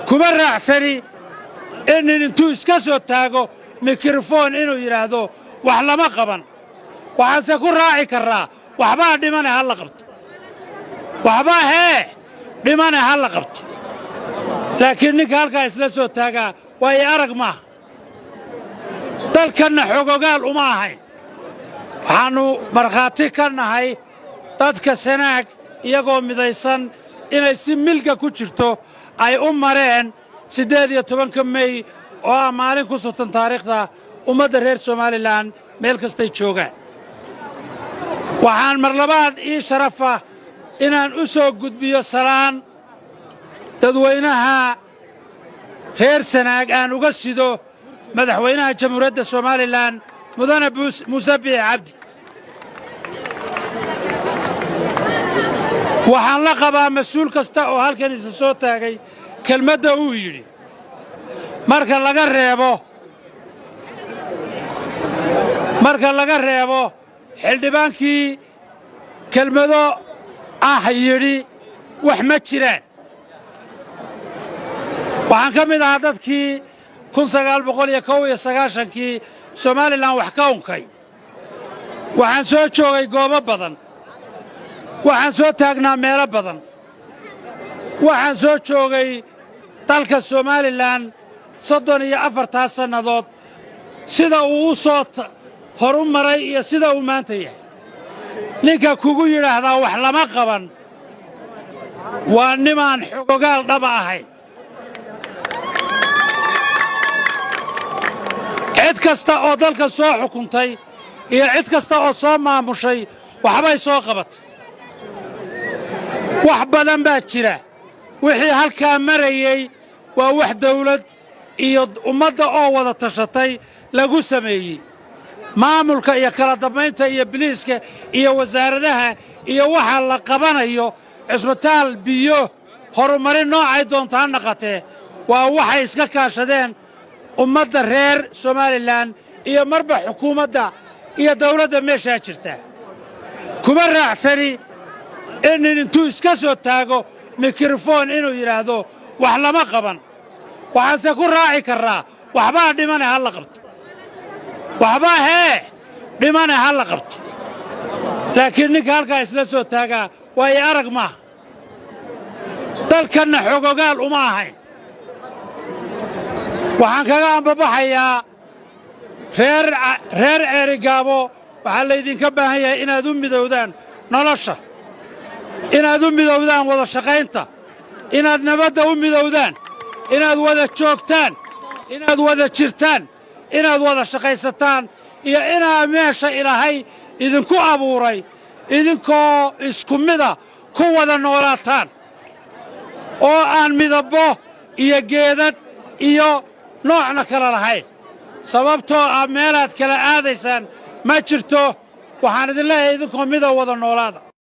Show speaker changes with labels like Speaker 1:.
Speaker 1: Kuma raacsani in nin intuu iska soo taago mikrofoon inuu yidhaahdo wax lama qaban. Waxaanse ku raaci karraa waxbaa dhimane ha la qabto, waxbaa hee dhimane ha la qabto. Laakiin ninka halkaa isla soo taagaa waayo arag maaha, dalkanna xogogaal uma ahayn. Waxaannu markhaati ka nahay dadka Sanaag iyagoo midaysan inay si milga ku jirto ay u mareen 18-ka Mey, oo ah maalin ku sugan taariikhda ummadda reer Somalilan meel kastay joogaan. Waxaan mar labaad ii sharafa inaan u soo gudbiyo salaan dadweynaha reer Sanaag aan uga sido madaxweynaha Jamhuuriyadda Somalilan, Mudane Muuse Biixi Cabdi. Waxaan la qabaa mas-uul kasta oo halkan isa soo taagay kelmadda uu yidhi, marka laga reebo xildhibaankii kelmado ah yidhi wax ma jiraan. Waxaan ka mid ahaa dadkii 1991-kii Somalilan wax ka unkay. Waxaan soo joogay goobo badan, waxaan soo taagnaa meelo badan, waxaan soo joogay dalka Somalilan 34-taa sannadood sida uu u soo horu maray iyo sida uu maanta yahay. Ninka kugu yidhaahdaa wax lama qaban waa nimaan xogogaal dhaba ahayn. Cid kasta oo dalka soo xukuntay iyo cid kasta oo soo maamushay waxbay soo qabatay. Wax badan baa jira. Wixii halkaa marayey waa wax dawlad iyo ummadda oo wada tashatay lagu sameeyey. Maamulka iyo kala dambaynta iyo biliiska iyo wasaaradaha iyo waxa la qabanayo, cisbitaal, biyo, horumarin noocay doonta ha naqatee, waa waxay iska kaashadeen ummadda reer Somalilan iyo marba xukuumadda iyo dawladda meeshaa jirta. Kuma raacsani in nin intuu iska soo taago mikrofoon inuu yidhaahdo wax lama qaban. Waxaanse ku raaci karraa waxbaa dhimane ha la qabto, waxbaa hee dhimane ha la qabto. Laakiin ninka halkaa isla soo taagaa waayo arag maaha, dalkanna xogogaal uma ahayn. Waxaan kaga ambabaxayaa reer Ceerigaabo. Waxaa laydinka baahan yahay inaad u midowdaan nolosha, inaad u midowdaan wada shaqaynta, inaad nabadda u midowdaan, inaad wada joogtaan, inaad wada jirtaan, inaad wada shaqaysataan, iyo inaa meesha Ilaahay idinku abuuray idinkoo isku mida ku wada noolaataan, oo aan midabbo iyo geedad iyo noocna kala lahayn, sababtoo ah meelaad kala aadaysaan ma jirto. Waxaan idin leeyahay idinkoo mida wada noolaada.